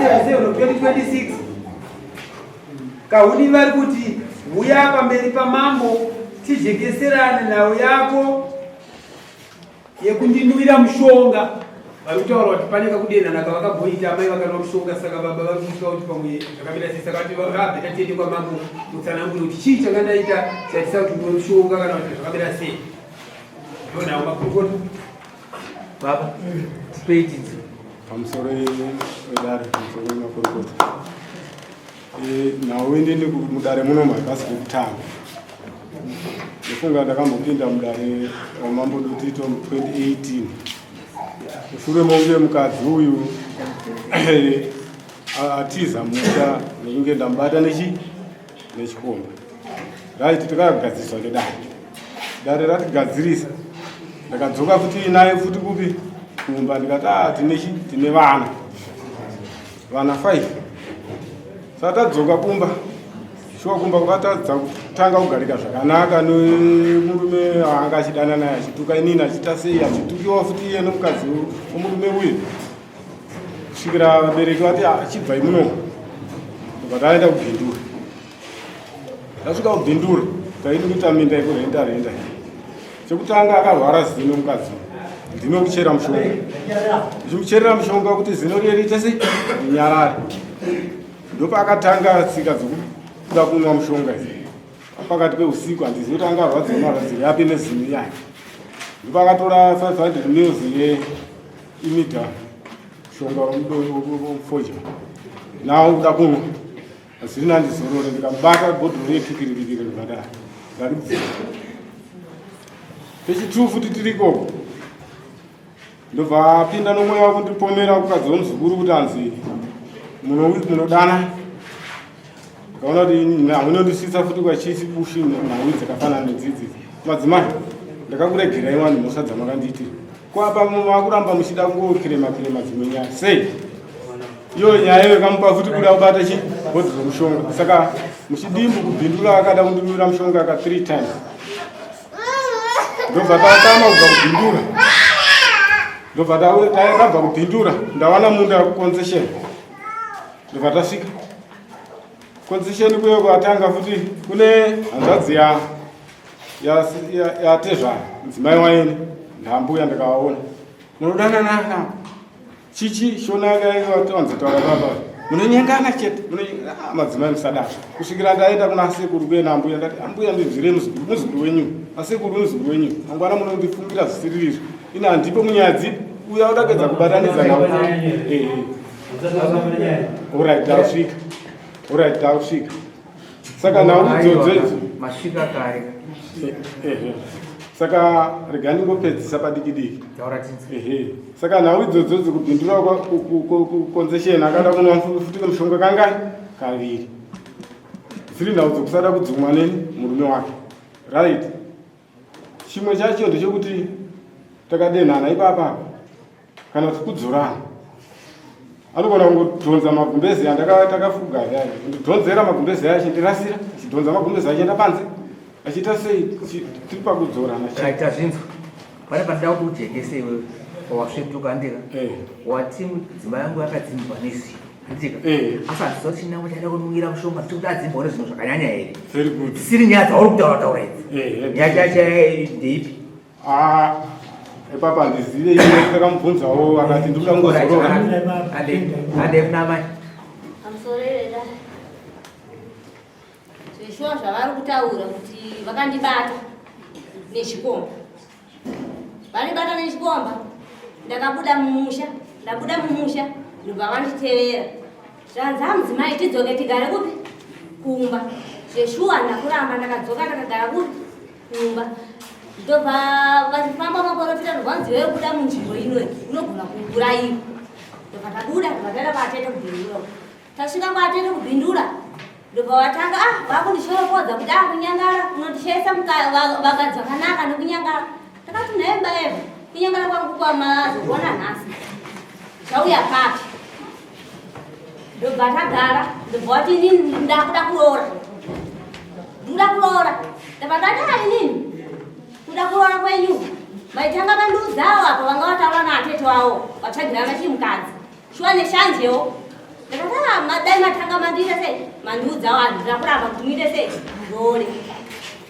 27 of 2026. Kahuni vari kuti huya pamberi pamambo tijekeserane nhau yako yekundinwira mushonga. Vari kutaura kuti pane kakudenhana kavakamboita, amai vakanwa mushonga, saka baba vari kutya kuti pamwe zvakamira sei, saka vati vabheta tiende kwamambo mutsanangure kuti chii changa ndaita chaitisa kuti unwe mushonga kana kuti zvakamira sei. Ndonhau makurukota. Baba, tipei dzidzo. Pamusoro wedare, pamusoro wemakurukota. Nhau inini mudare muno haipasi pekutanga. Ndofunga ndakambopinda mudare raMambo Dotito 2018. Mushure mokunge mukadzi uyu atiza musha nechinge ndamubata nechi nechikomba. Right, takagadziriswa nedare. Dare ratigadzirisa. Ndakadzoka futi naye futi kupi kumba ndikati ah tine chi tine vana. Vana 5. Saka tadzoka kumba. Shuwa kumba kwakatadza kutanga kugarika zvakanaka nemurume anga achidana naye achituka inini achiita sei achitukiwa futi iye nomukadzi wemurume uye kusvikira vabereki vati achibvai muno. Ndobva taenda kubhindura. Tasvika kubhindura taidi kuita minda yekurenda renda. Chekutanga akarwara zino mukadzi ndinomuchera mushonga ndichimucherera mushonga kuti zino riye riite sei rinyarare. Ndopaakatanga tsika dzekuda kunwa mushonga idzi pakati peusiku, handizivi kuti anga arwadziwa marwadziro api nezino iyaya. Ndopaakatora 500 mils yeimida mushonga wefodya nawo kuda kunwa asiri nandizorore, ndikamubata bhodhoro yekikirikikiri zvadai ndaribvura. Pechitu futi tirikoko ndobva apinda nomweya wekundipomera kukadzi wemuzukuru kuti anzi munodana. Ndikaona kuti nhau inondisvitsa futi kwachisi bushi nhau dzakafanana nedzidzi. Madzimai, ndakakuregerai wani mhosva dzamakandiitira. Ko apa makuramba muchida kungokirema kirema dzimwe nyaya sei? Iyo nyaya iyo ikamupa futi kuda kubata chi bhodhi romushonga. Saka muchidimbu kubhindura akada kundinwira mushonga ka 3 times. Ndobva tatama kubva kubhindura. Ndobva tabva kubhindura ndawana munda kuconcession. Ndobva tasvika concession kuye kwatanga futi kune hanzvadzi ya yatezvara mudzimai waini ndambuya ndikavaona munodanana chichi shona yakawanzotaura baba munonyengana chete madzimai musadaro kusvikira ndaenda kuna sekuru kuye naambuya ndati ambuya ndinzwire muzukuru muzukuru wenyu asekuru muzukuru wenyu mangwana munondifungira zvisiririzvo ini handipo munyaya dzipi uya uda kuedza kubatanidza navo. Orit tasvika, orit tasvika. Saka nhau idzodzo idzo masvika kare. Saka rega ndingopedzisa padiki diki. Ehe, saka nhau idzodzo dzekubhindura kuconcession akada kunwa futi mushonga kangani kaviri dziri nhau dzokusada kudzumwa neni murume wake. Right, chimwe chacho ndechekuti takadenhana ipapa kana kuti kudzorana anogona kungodhonza magumbezi andakatakafuga aya kundidhonzera magumbezi aya achindirasira achidhonza magumbezi achienda panze achiita sei tiri pakudzorana. Tazvinzwa. Pane pandida kuti ujekese iwewe wasvetuka handika wati mudzimai yangu yakadzimbwa nezino handika asi handiziva kuti chinangwa chaida kunwira mushonga chekuti adzimbwa nezvino zvakanyanya here. Very good. Dzisiri nyaya dzauri kutaura taura idzi, nyaya chacho ndeipi? Ah, ipapa handizive iye ndakamubvunzawo akati ndikuda kungozorora. Ande kuna amai. Pamusoro iweda zveshuwa zvavari kutaura kuti vakandibata nechikomba, vandibata nechikomba, ndakabuda mumusha, ndabuda mumusha ndobva vanditevera, zvanzi amudzimai tidzoke tigare kupi kumba. Zveshuwa ndakuramba, ndakadzoka ndakagara kupi kumba. Ndobva vachifamba maporofita, ndobva iwewe buda munzvimbo inoyi unogona kuurayiwa. Ndobva tabuda, ndobva taenda kwatete kubhindura. Tasvika kwatete kubhindura ndobva vatanga ah vakundishoropodza kuti ah kunyangara unondishaisa vakadzi vakanaka nekunyangara. Takati naye baeva kunyangara kwangu kwamazokuona nhasi zvauya papi? Ndobva tagara, ndobva wati inini ndakuda kuroora, ndikuda kuroora. Ndabva ndati ah inini kuda kuroora kwenyu maitanga vandiudzawo apa vanga vataura naatete wavo vatsvagirana chimukadzi shuwa neshanjewo. Ndakati ah, madai matanga mandiita sei mandiudza vanhu ndakuramba kuti muite sei muroore.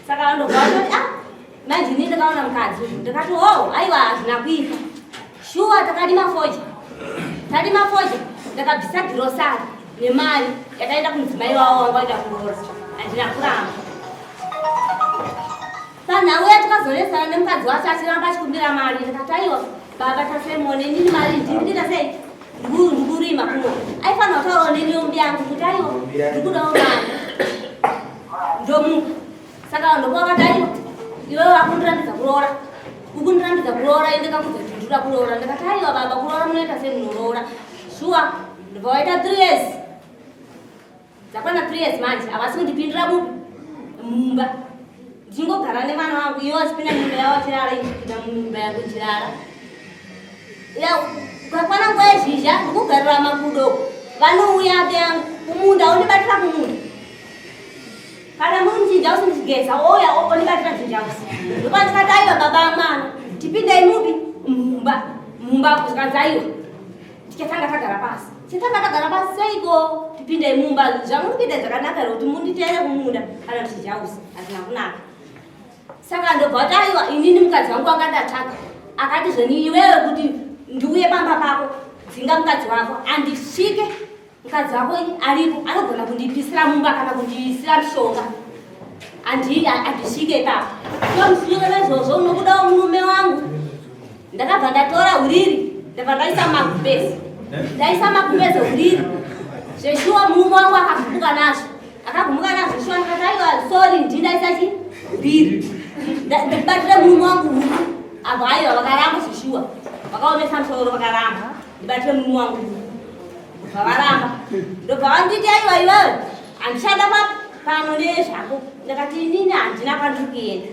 Saka vandobva vatoti ah, manje ini ndakaona mukadzi uyu ndakati oh, aiwa hazvina kuipa shuwa. Takalima fodya, talima fodya, ndakabvisa girosari nemari yakaenda kumudzimai wavo wanga waida kuroora. Handina kuramba. Panhau yatikazonetsana nemukadzi wacho achiramba achikumbira mari, ndikati aiwa baba tasemone, inini mari ndiri sei ndikurima kuno. Aifanira kutaurawo neni yombi yangu kuti aiwa ndikudawo mari ndomupa. Saka ndokuva vati aiwa iwewe wakundirambidza kuroora, ukundirambidza kuroora, ende kamudza kuti ndinoda kuroora. Ndikati aiwa baba, kuroora munoita sei munoroora shuwa. Ndobva waita 3 years, dzakwana 3 years manje havasi kundipindira mupi mumba, ndingogara nevana vangu, ivo vachipinda mumba yavo vachirara, ichipinda mumba yangu ichirara. Ukakwana nguva yezhizha ndikugarira makudo, vanouya yangu kumunda ondibatira kumunda. Kana muri muchinjausi ndichigeza, ouya ondibatira muchinjausi. Ndopandikati aiwa baba amwana, tipindei mupi mumba mumba. Zvikanzi aiwa, tichatanga tagara pasi. Chatanga tagara pasi seiko? Tipindei mumba. Zvamuri kuita zvakanaka here kuti munditeere kumunda kana muchinjausi? Hazvina kunaka. Saka ndobva kuti aiwa, inini mukadzi wangu wanga ndatsvaka akati zveni iwewe kuti ndiuye pamba pako, dzinga mukadzi wako andisvike. Mukadzi wako aripo anogona kundipisira mumba kana kundiisira mishonga, handisvike ipapo. Tomusvike naizvozvo unobudawo murume wangu. Ndakabva ndatora uriri, ndabva ndaisa magumbezi, ndaisa magumbezi uriri. Zveshuwa murume wangu akagumbuka nazvo, akagumbuka nazvo shuwa. Ndikati aiwa sorry, ndindaisa chi uriri ndibatire murume wangu huku. Avo aiwa vakaramba zveshuwa, vakaomesa musoro, vakaramba ndibatire murume wangu huku, vavaramba. Ndobva vanditi aiwa iwewe handichada pano nezvako. Ndakati inini handina kwandiri kuenda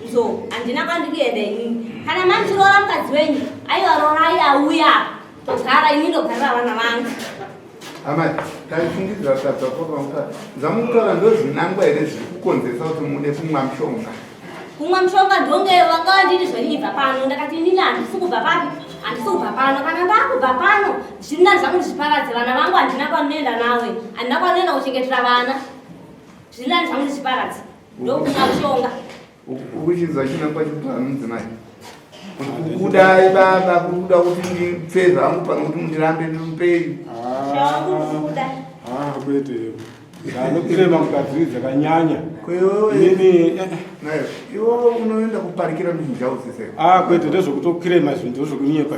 nzo, handina kwandiri kuenda inini. Kana mandichiroora mukadzi wenyu, aiwa rorai auya togara, ini ndogarira vana vangu. Amai, taifungidzira tabva papamuka zvamukutaura ndozvinangwa here zviri kukonzeresa kuti mude kumwa mushonga? Kumwa mushonga ndonge vanga vanditi zvonibva pano. Ndakati inini handisi kubva papi, handisi kubva pano. Kana ndakubva pano zviri nani zvangu ndizviparadze vana vangu, handina kwandinoenda nawe, handina kwandinoenda kuchengetera vana, zviri nani zvangu ndizviparadze, ndokumwa mushonga. Ukuchinzwa chinangwa chekutaura nomudzimai kuti kukudai baba kuda kuti ndipfe zvangu pano kuti mundirambe ndiri mupenyu? Ah, kwete, ndanokurema mukadzi dzakanyanya. Inini iwo unoenda kuparikira michinjausi sei? Ah, kwete, ndezvekutokurema zvinhu, ndezvekunyepa,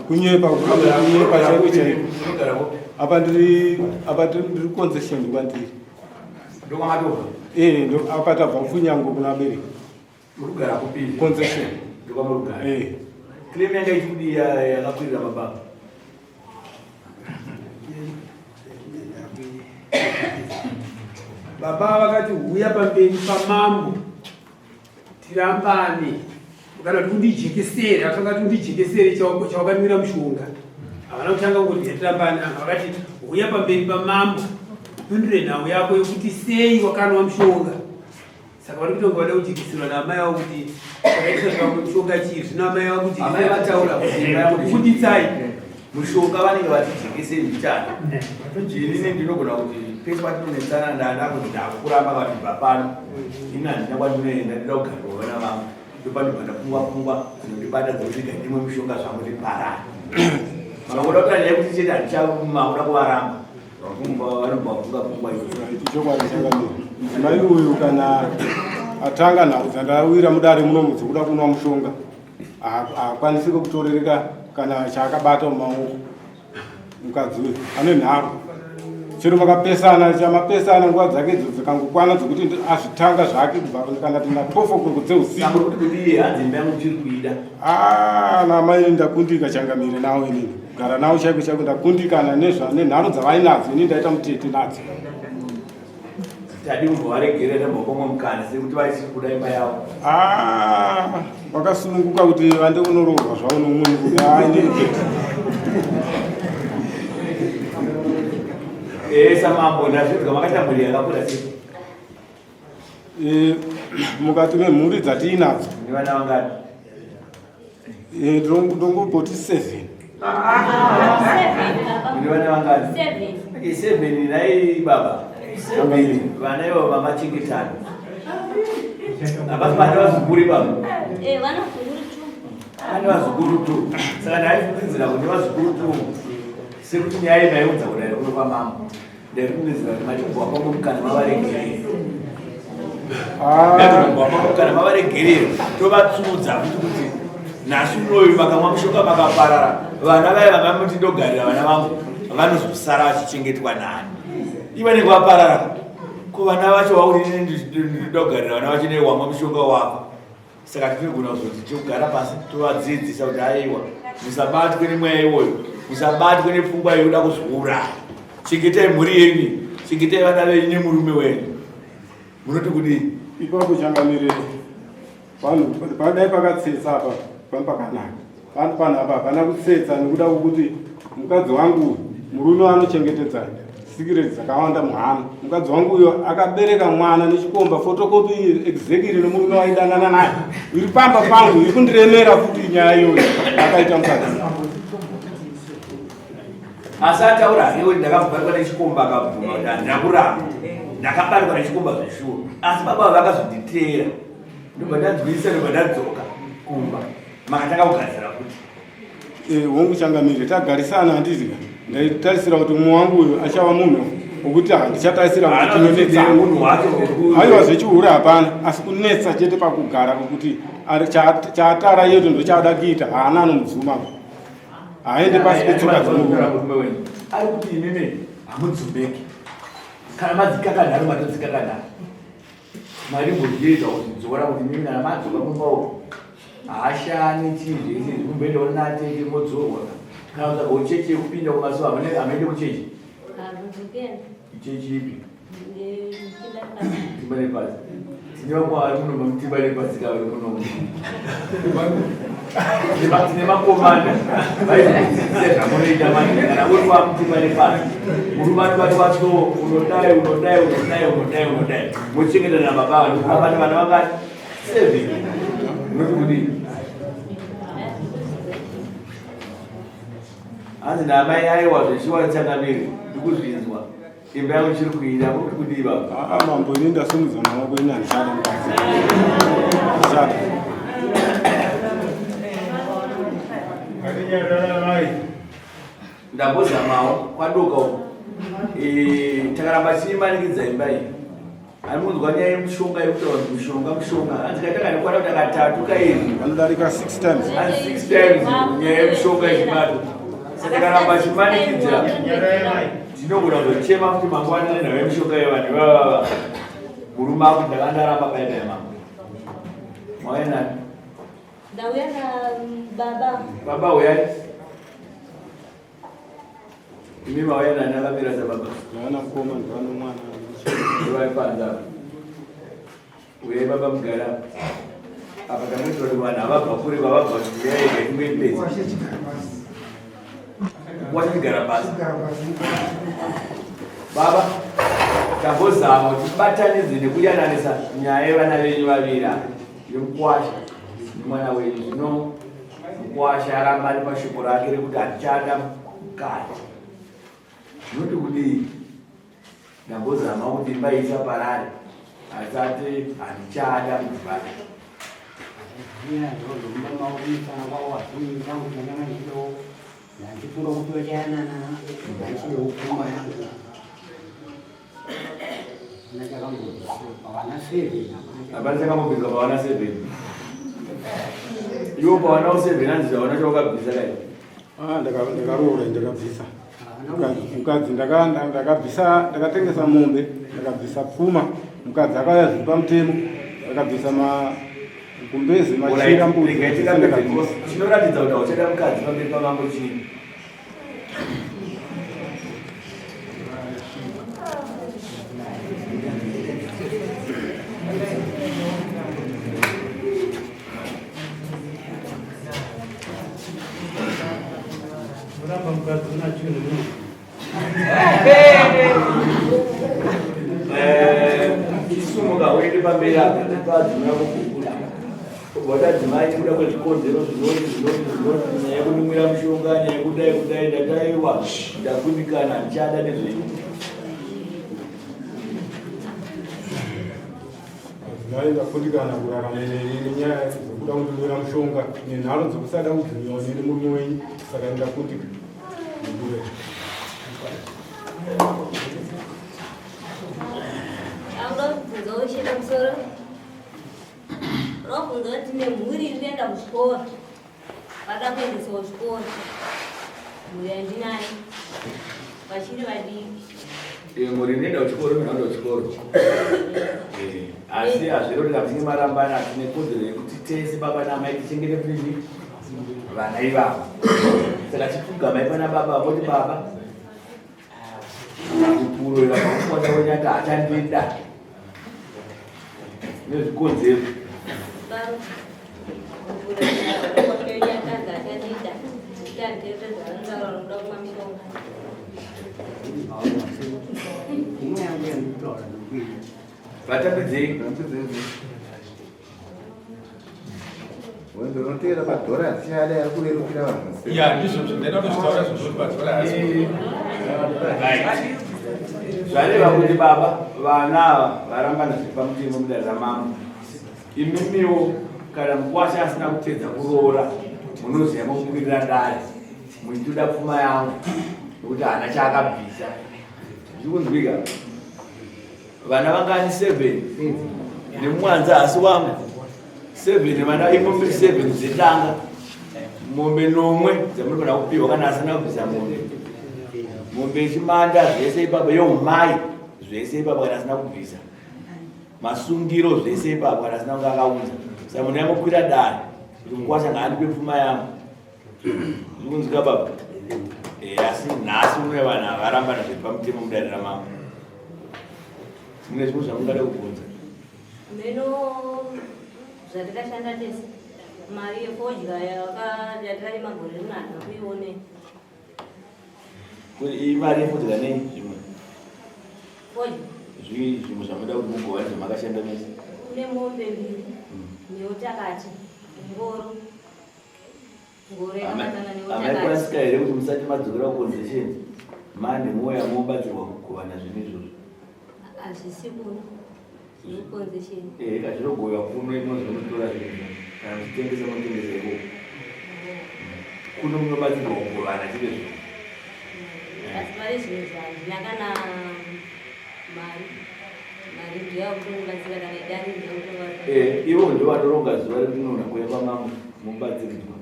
kunyepa, kunyepa chaiko chaiko. Apa ndiri, apa ndiri concession kwandiri. Ndokwamatoka? Eh, ndo apa tabva kufunyango kuna abereki. Murikugara kupi? Concession. Ndokwamurikugara? Eh. Claim yanga ichikudii yakakwirira baba? Baba vakati huya pamberi pamambo tirambane kana kuti undijekesere. Vakati undijekesere chawakanwira mushonga. Havana kutanga kungoti tirambane. Vanhu vakati huya pamberi pamambo upindure nhau yako yekuti sei wakanwa mushonga. Saka vari kutonga vada kujekeserwa naamai avo kuti chakaitisa zvamwe mushonga chii. Zvino amai avo Amai vataura kuti imba yavo kubuditsai mushonga vanenge vatijekesei mbichana. Inini ndinogona kuti pese patinonetsana ndada kuti ndakuramba vatibva pano, ini handina kwandinoenda, ndinoda kugarirwa vana vangu. Ndopandobva ndapfungwa pfungwa dzinondibata dzekuti ndimwe mishonga zvangu ndiparara. Makangoda kuti anyaya yekuti chete handichamakuda kuvaramba, vanobva vafunga pfungwa idzodzo. Chokwadi chakamira, mudzimai uyu kana atanga nhau dzandawira mudare munomu dzekuda kunwa mushonga, haakwanisi kutorereka kana chaakabata mumaoko. Mukadzi uyu ane nharo, chero makapesana chamapesana, nguva dzake idzo dzikangokwana dzekuti azvitanga zvake kubva kana kuti na12 o'clock dzeusiku. Saka kuti kudii? Hanzi imba yangu chiri kuida. Ah, namai ndakundika changamire nawo inini kugara nawo chaiko chaiko ndakundikana nenharo dzavainadzo, ini ndaita mutete nadzo. Tadi kumbovaregerera tambokomwe mukana sekuti vachiri kuda imba yavo. Ah, vakasununguka kuti vande kunoroorwa zvavo nomumwe murume. Ah, inini kwete. Eh, samambo ndazvinzwa, makaita mhuri yakakura sei? Eh, mukati memhuri dzatiinadzo Nevana vangani? Eh, ndongoboti 7. Mune vana vangani? Seven. Okay, seven nhai baba. Seven vana ivavo vamachengetana. Havasi vana vazukuru baba. Eh, vana vazukuru two. Vana vazukuru two. Saka ndaifungidzira kuti vazukuru two sekuti nyaya iyi maiunza kudai kuno kwamambo. Ndaifungidzira kuti machibva kwambo mukana mavaregerera. Ah. Kana mavaregerera tovatsudza futi kuti nhasi unoyu makamwa mushonga makaparara vana vaya vanga muti ndogarira vana vangu vanozosara vachichengetwa nani iva nenge vaparara ko vana vacho vakuti ndogarira vana vacho newamwa mushonga wako saka tinogona kuzoti togara pasi tovadzidzisa kuti aiwa musabatwe nemweya iwoyo musabatwe nepfungwa yekuda kuzviuraya chengetai mhuri yenyu chengetai vana venyu nemurume wenyu munoti kudii ipapo changamire vanhu padai pakatsetsa apa pano pakanaka pano panhu apa hapana kutsetsa nekuda kwokuti mukadzi wangu murume anochengetedza sikireti dzakawanda muhama mukadzi wangu uyo akabereka mwana nechikomba fotokopi exactly nemurume waidanana naye iri pamba pangu iri kundiremera futi nyaya iyoyo akaita mukadzi asi ataura hake kuti ndakabatwa nechikomba akabvuma kuti handina kuramba ndakabatwa nechikomba zveshuwa asi baba vakazonditeera ndobva ndanzwisa ndobva ndadzoka kumba makatanga kugadzira futi eh, hongu changamire tagarisana handiti ka ndaitarisira kuti mumwe wangu uyu achava munhu wekuti handichatarisira kuti tinonetsa aiwa zvechihure hapana asi kunetsa chete pakugara kwekuti chaatara iye kuti ndochaada kuita haana anomudzuma haaende pasi petsoka dzemurume ari kuti imimi hamudzumeki kana madzikakadaro matodzikakadaro mari mbozviedza kuzvidzora kuti mimi kana madzoka mumba umu haashani chii zvese izvi mumboendawo natete modzorwa kana kutsvaga uchechi yekupinda kumasuwa hamuende kuchechi chechi ipi timba nepasi tine vamwe vari muno mamutimba nepasi kavari muno tine makomanda vaizidzisa zvamunoita manje kana uri wamutimba nepasi murume anobatwa so unodai unodai unodai unodai unodai mochengetana nababa vanhu vabata vana vangani seven unoti kudii hanzi naamai aiwa zveshuwa changamiri ndikuzvinzwa imba yangu ichiri kuida muri kudii baba aa ah, mambo ini ndasimudza maoko ini handichada mukadzi ndichada ndambozamawo kwadoka uko eh, takaramba tichimanikidza imba iyi Anounzwa nyaya yemushonga yekutaura kuti mushonga mushonga hanzi kaita kanokwana kuti akatatu kairi anodarika six times hanzi six times nyaya yemushonga yechibato saka karamba achimanikidzira tinogona kuzochema kuti mangwana nenhau yemushonga yevanhu ivavava murume akuti ndanga ndaramba paya paya mama mauya nani ndauya na baba baba uyai Imi mauya nani akamira sababa? Ndavana mukoma, ndavana mwana. Ndovai panze apa. Uyai baba mugara apa. Apa tamuitira kuti vanhu havabva kure vavabva kuti uyai regai tingoipedza. Wachigara pasi. Baba, tambozama kuti tibatanidze nekuyananisa nyaya yevana venyu vaviri ava, yemukwasha nemwana wenyu. Zvino Mukwasha aramba ari pashoko rake rekuti handichada mukadzi. Zvinoti kudii? Ndambozama kuti imba isaparare asi ati handichada mudzimai. Ndandifunga kuti vachayanana vachidewo pfuma yangu. Hapana chakambobviswa pawana seven. Iwo pawana seven hanzi hauna chawakabvisa kai. Ah, ndakaroora ndakabvisa. Mukadzi ndakabvisa ndakatengesa mombe ndakabvisa pfuma mukadzi akauya zviri pamutemo ndakabvisa magumbezi machira mbudzi. Chinoratidza kuti hauchada mukadzi pamberi pamambo chii? Chisumuka uende pamberi apa padzimira kukukura. Obva tadzimai nekuda kwezvikonzero zvinoti zvinoti zvinoti nyaya yekunumwira mushonga nyaya yekudai kudai ndataiwa ndakundikana handichada nezvenyu. Madzimai ndakundikana kurarama neni nenyaya dzekuda kundinwira mushonga nenharo dzekusada kubvumiwa neni murume wenyu saka ndakundika nekure. Ndakuda kubvunza ushe pamusoro. Ndobvunza kuti tine mhuri iri kuenda kuchikoro. Vada kuendeswa kuchikoro. Mhuri yandinayo. Vachiri vadiki. Eh, mhuri inoenda kuchikoro inoenda kuchikoro. Eh, asi hazviro kuti kana tinge marambana tine kodzero yekuti tese baba namai tichengete kudini vana ivavo. Saka chipfugamai pana baba voti baba kupurira pakukwata wenyata achandida nezvikonzero vatambidzei Ndinoteera padhora asi yada yari kurerukira vanhu. Ya ndizvozvo ndaida kuzvitaura zvozvo padhora asi. Zvareva kuti baba vana ava varambana zviri pamutemo mudare ramambo. Imimiwo kana mukwasha asina kutedza kuroora munoziva momukwirira dare muchitoda pfuma yangu nekuti haana chaakabvisa. Zviri kunzwika? Vana vangani? 7 nemwanza hasi wangu 7 vana imombe 7 dzetanga mombe nomwe dzamunofanira kupiwa kana asina kubvisa mombe mombe yechimanda zvese ipapo yeumai zvese ipapo kana asina kubvisa masungiro zvese ipapo kana asina kunge akaunza saka munhu yamokwira dare kuti mukwasha ngaandipe pfuma yangu Zvikunzwika baba? Eh, asi nhasi unoya vanhu havarambana zviri pamutemo mudare ramambo. Mune zvimwe zvamungada kubvunza? Meno zvatikashanda tese mari yefodya yatakarima gore rino handina kuione. Kuti iyi mari yefodya nei zvimwe? Fodya. Zvii zvimwe zvamunoda kuti mugovane zvamakashanda mese? Kune mombe mbiri neotakati ngoro. Amaikurasika here kuti musati madzokera kuconzession mane mouya mobatsirwa kugovana zvinhu izvozvo? Hazvisi kuno zvekuconzession. Eh, kazvinogovewa kuno imo zvinotora zvinhu kana muchitengesa munotengesa ikoko. Kuno munobatsirwa kugovana chete zvinhu. Asi pari zvino zvandina kana mari. Mari ndiyakutobatsira kana idari ndiyakutobatsira. Eh, ivo ndivo vanoronga zuva rekuti kuya kwamambo mubatsiridzwa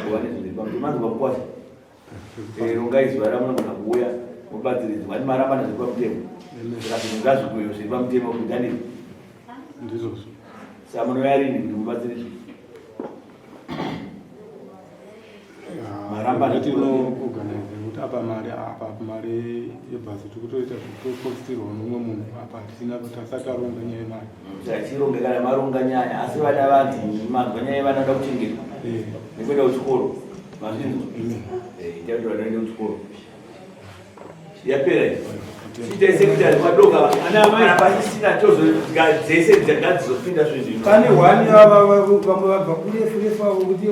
kuva nezviri pamuti manzwa mukwasha eh, rongai zuva ramunogona kuuya mubatsiridzwa ani maramba nezviri pamutemo saka zvinhu ngazvikuyo zviri pamutemo kuti andii ndizvozvo saka munouya rini kuti mubatsiridzwe Maramba tinoorganize kuti apa mari apa mari yebhazi tiri kutoita zvekutopostirwa nomumwe munhu apa hatisina tasati taronga nyaya yemari tachironga kana maronga nyaya asi vana vanzi manzwa nyaya yevana vanoda kuchengetwa eh. nekuenda kuchikoro mazvinzwa eh, ita kuti vanoenda kuchikoro yapera chiita sekuti ari padoka kana pasisina tozodya dzese dzagadzizopinda zvinhu pane hwani vamwe vabva kurefu refu avo kuti